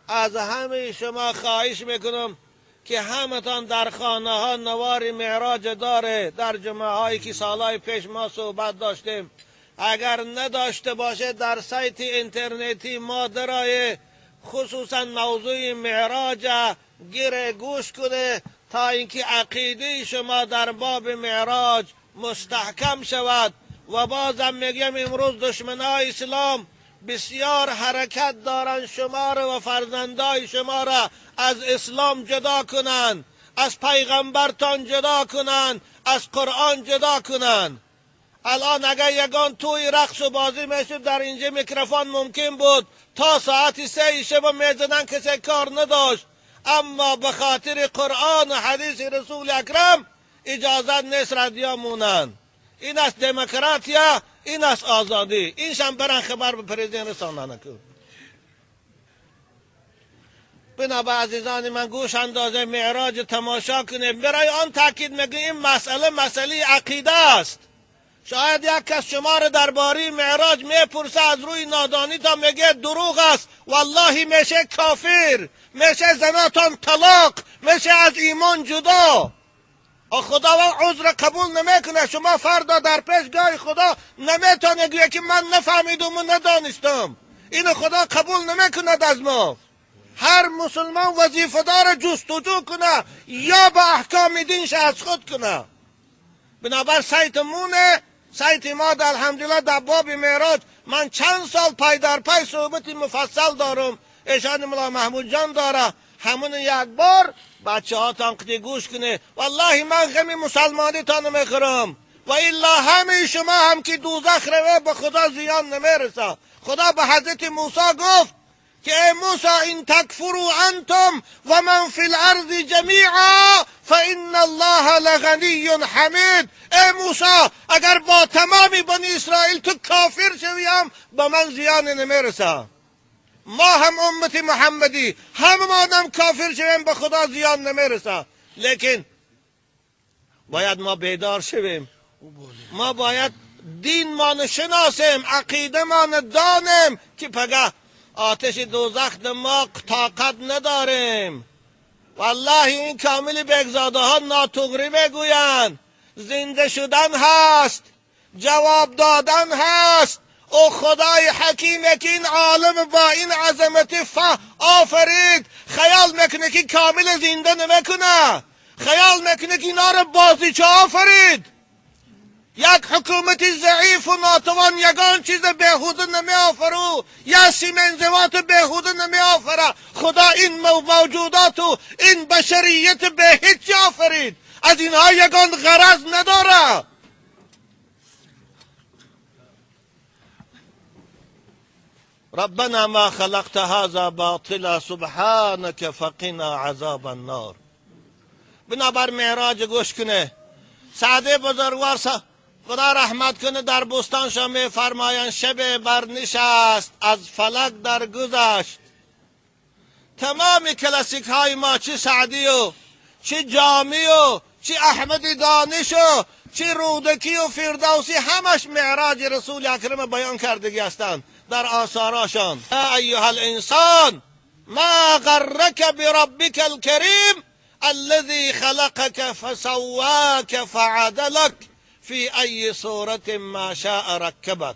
از همه شما خواهش میکنم که همتان در خانه ها نوار معراج داره، در جمعه هایی که سالهای پیش ما صحبت داشتیم، اگر نداشته باشه در سایت اینترنتی ما درای خصوصا موضوع معراج گیره گوش کنه تا اینکه عقیده شما در باب معراج مستحکم شود. و بازم میگم امروز دشمنای اسلام بسیار حرکت دارند شما را و فرزندای شما را از اسلام جدا کنند، از پیغمبرتان جدا کنند، از قرآن جدا کنند. الان اگر یگان توی رقص و بازی میشد در اینجا میکروفون ممکن بود تا ساعت 3 شب میزدن، کسی کار نداشت، اما به خاطر قرآن و حدیث رسول اکرم اجازت نیست رادیو مونند. این است دموکراتیا، این است آزادی. این شم برن خبر به پرزیدنت رساندن کن. بنابر عزیزان من گوش اندازه معراج تماشا کنیم. برای آن تاکید میگم این مسئله مسئله عقیده است. شاید یک کس شما را درباره معراج میپرسه از روی نادانی تا میگه دروغ است، والله میشه کافر، میشه زناتان طلاق، میشه از ایمان جدا. خدا عذر قبول نمیکنه. شما فردا در پیشگاه خدا نمیتونه گویه که من نفهمیدم و ندانستم. اینو خدا قبول نمیکند از ما. هر مسلمان وظیفه داره جستجو کنه یا به احکام دینش از خود کنه. بنابر سایت مونه، سایت ما در الحمدلله در باب معراج من چند سال پای در پای صحبت مفصل دارم، ایشان ملا محمود جان داره. همون یک بار بچه ها تان قدی گوش کنه. والله من غم مسلمانی تان میخورم و الا همه شما هم که دوزخ روه به خدا زیان نمیرسه. خدا به حضرت موسی گفت که ای موسی ان تکفروا انتم و من فی الارض جمیعا فان الله لغنی حمید. ای موسی اگر با تمام بنی اسرائیل تو کافر شویم به من زیان نمیرسه. ما هم امت محمدی هم آدم کافر شویم به خدا زیان نمیرسه. لیکن باید ما بیدار شویم، ما باید دین ما شناسیم، عقیده ما دانیم که پگه آتش دوزخ ما طاقت نداریم. والله این کامل بگزاده ها ناتغری میگویند. زنده شدن هست، جواب دادن هست. او خدای حکیم که این عالم با این عظمت آفرید، خیال میکنه که کامل زنده نمیکنه، خیال میکنه که اینا رو بازیچه آفرید. یک حکومت ضعیف و ناتوان یگان چیز بیهوده نمی آفرو، یا سیمنزوات بیهوده نمی آفره. خدا این موجودات و این بشریت به هیچ آفرید، از اینها یگان غرض نداره. ربنا ما خلقت هذا باطلا سبحانك فقنا عذاب النار. بنابر معراج گوش کنه. سعدی بزرگوار خدا رحمت کنه در بستان شما می فرمایند شب برنشست از فلک در گذشت. تمام کلاسیک های ما چه سعدی و چه جامی و چه احمد دانش و چه رودکی و فردوسی همش معراج رسول اکرم بیان کردگی هستند در آثاراشان. یا ایها الانسان ما غرک بربک الکریم الذي خلقك فسواك فعدلك فی ای صورت ما شاء رکبک.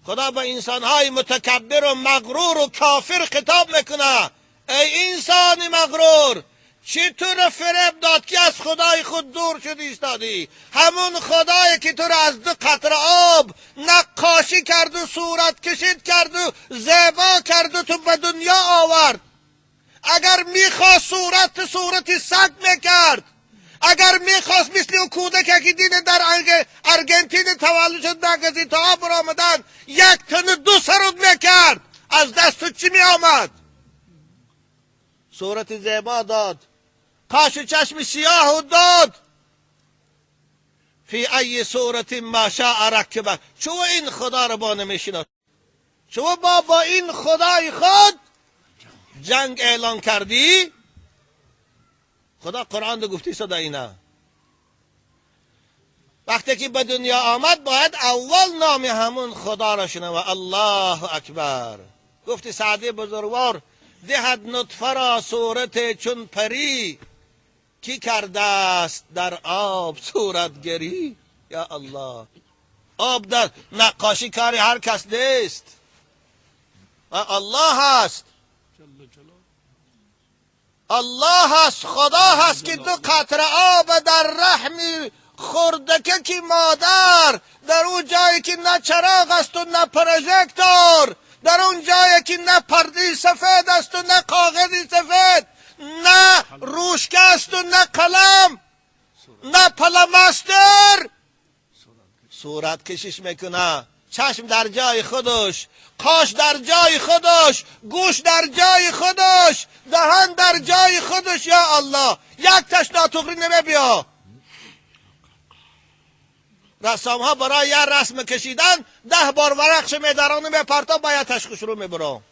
خدا به انسانهای متکبر و مغرور و کافر خطاب میکنه. ای انسان مغرور، چی تو رو فریب داد که از خدای خود دور شدی ایستادی؟ همون خدایی که تو رو از 2 قطره آب نقاشی کرد و صورت کشید کرد و زیبا کرد و تو به دنیا آورد. اگر میخواست صورت سگ میکرد، اگر میخواست مثل او کودک که دید در ارگنتین تولد شد در تا برآمدن 1 تن 2 سرود میکرد، از دست تو چی میآمد؟ صورت زیبا داد، قاش و چشم سیاه داد. فی ای صورت ما شاء رکبک. چو این خدا رو با نمیشناس، چو با این خدای خود جنگ اعلان کردی؟ خدا قرآن رو گفتی صدا اینا. وقتی که به دنیا آمد باید اول نام همون خدا را شنوه، الله اکبر. گفتی سعدی بزرگوار دهد نطفه را صورت چون پری، کی کرده است در آب صورتگری؟ یا الله، آب در نقاشی کاری هر کس نیست و الله هست، الله هست، خدا هست که دو قطره آب در رحم خردکه که مادر، در او جایی که نه چراغ است و نه پروژکتور، در اون جایی که نه پرده سفید است و نه کاغذ سفید، نه روشکه است و نه قلم، نه پلمستر، صورت کشش میکنه. چشم در جای خودش، قاش در جای خودش، گوش در جای خودش، دهن در جای خودش. یا الله، یک تش ناتغری نمیبیا. رسام ها برای یک رسم کشیدن 10 بار ورقش میدرانه میپرتا، باید تش رو میبرم.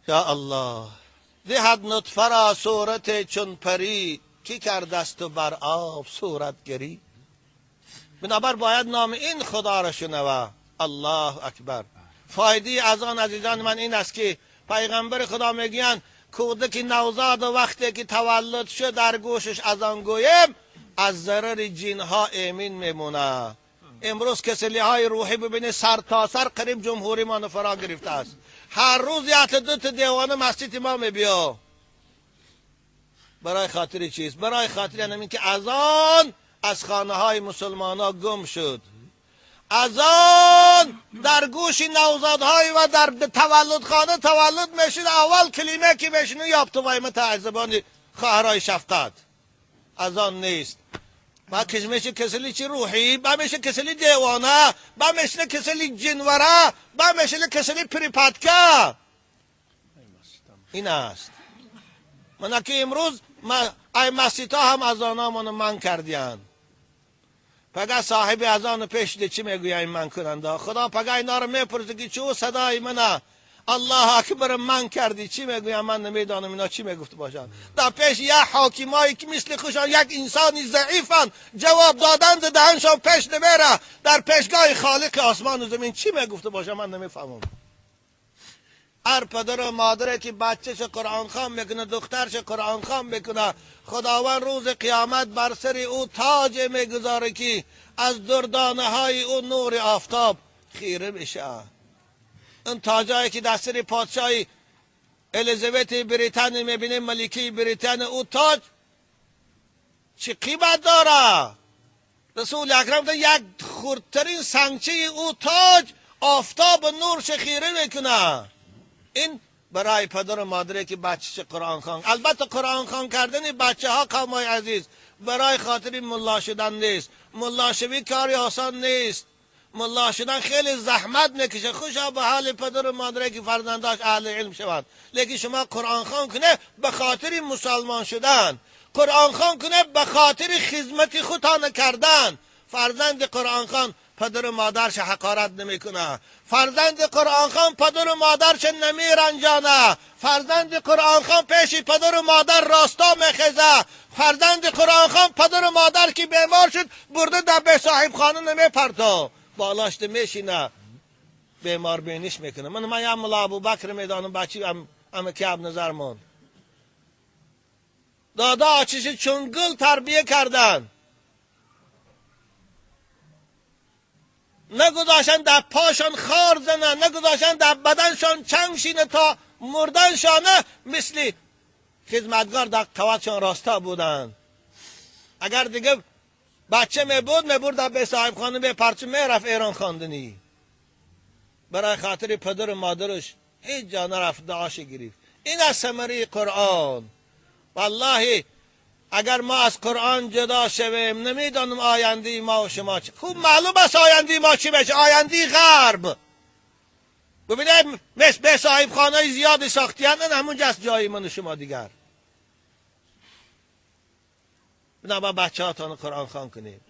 یا الله، دهد نطفه را صورت چون پری، کی کردست و بر آب صورت گری؟ بنابر باید نام این خدا را شنوه. الله اکبر. فایده از آن عزیزان من این است که پیغمبر خدا میگویند کودک نوزاد وقتی که تولد شد در گوشش اذان گویم از ضرر جنها امین میمونه. امروز کسلی های روحی ببینید سر تا سر قریب جمهوری ما فرا گرفته است. هر روز یک دو تا دیوانه مسجد ما میبیا. برای خاطر چیز؟ برای خاطر همین که اذان از خانه های مسلمان ها گم شد. اذان در گوش نوزادهای و در تولدخانه تولد میشد، اول کلمه که میشنه یاب تو وای مت زبان خواهرای شفقت. اذان نیست. با میشه کسلی چی روحی، با میشه کسلی دیوانه، با میشه کسلی جنوره، با میشه کسلی پریپاتکا. این است. من که امروز ای مسجدها هم اذانامون من کردیان. پگه صاحب اذان پیش ده چی میگوید این من کننده؟ خدا پگه اینا رو میپرسه که چو صدای منه الله اکبر من کردی، چی میگویم؟ من نمیدانم اینا چی میگفت باشن. در پیش یک حاکمایی که مثل خوشان یک انسانی ضعیفن جواب دادن دهنشان پیش نمیره، در پیشگاه خالق آسمان و زمین چی میگفت باشن من نمیفهمم. هر پدر و مادره که بچهش قرآن خوان میکنه، دخترش قرآن خوان میکنه، خداوند روز قیامت بر سر او تاج میگذاره که از دردانه های او نور آفتاب خیره میشه. اون تاجایی که در سر پادشاهی الیزابت بریتانیا میبینه، ملکه بریتانیا، او تاج چه قیمت داره؟ رسول اکرم یک خردترین سنگچه او تاج آفتاب نورش خیره میکنه. این برای پدر و مادره که بچه‌ش قرآن خوان. البته قرآن خوان کردن بچه ها قومای عزیز برای خاطر ملا شدن نیست. ملا شوی کاری آسان نیست. ملا شدن خیلی زحمت میکشه. خوشا به حال پدر و مادره که فرزنداش اهل علم شوند. لیکن شما قرآن خوان کنه به خاطر مسلمان شدن، قرآن خوان کنه به خاطر خدمت خودتان کردن. فرزند قرآن خوان پدر و مادرش حقارت نمیکنه. فرزند قرآن خوان پدر و مادرش نمیرنجانه. فرزند قرآن خوان پیش پدر و مادر راستا میخیزه. فرزند قرآن خوان پدر و مادر که بیمار شد برده در به صاحب خانه نمیپرتا، بالاشت میشینه بیمار بینیش میکنه. من یم ملا ابوبکر میدانم، بچی ام که اب نظر ماند دادا آچش چون گل تربیه کردن، نگذاشتن در پاشان خار زنن، نگذاشتن در بدنشان چنگ شینه تا مردنشانه، مثل خدمتگار در قوتشان راستا بودن. اگر دیگه بچه می بود میبرد به صاحب خانه به پرچه میرفت ایران خواندنی. برای خاطر پدر و مادرش هیچ جا نرفت، دعاش گرفت. این از ثمره قرآن. والله اگر ما از قرآن جدا شویم نمیدانم آینده ما و شما چی. خوب معلوم است آینده ما چی بشه. آینده غرب. ببینید مثل به صاحب خانه زیاد ساختیان، همونجا است جای من و شما دیگر. بنابر بچه هاتان قرآن خوان کنید.